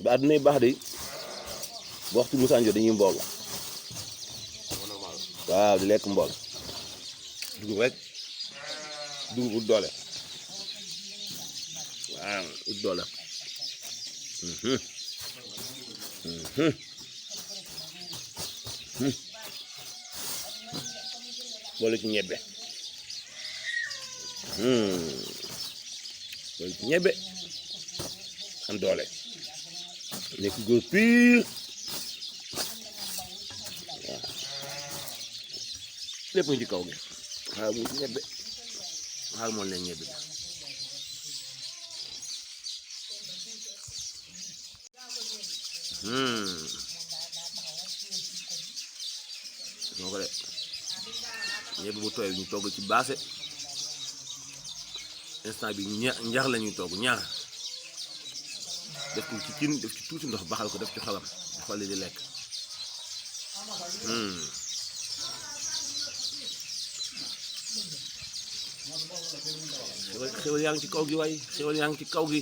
ba àdduna baax de bu waxtu musaan jot dañuy mbool waaw di lekk mbool dugub rek dugub ut doole waaw ut doole boole ci ñebbe boole ci ñebbe am doole nekk góor piir waaw lépp ci kaw gi xaaral mu ci ñebbe xaaral moom leen ñebbe moo ko de ñebbe bu tooy ñu togg ci baase instant bi njax la ñuy togg ñaar def ko ci cin def ci tuuti ndox baxal ko def ci xolam di xolli di lekk xewal yaa ngi ci kaw gi waaye xewal yaa ngi ci kaw gi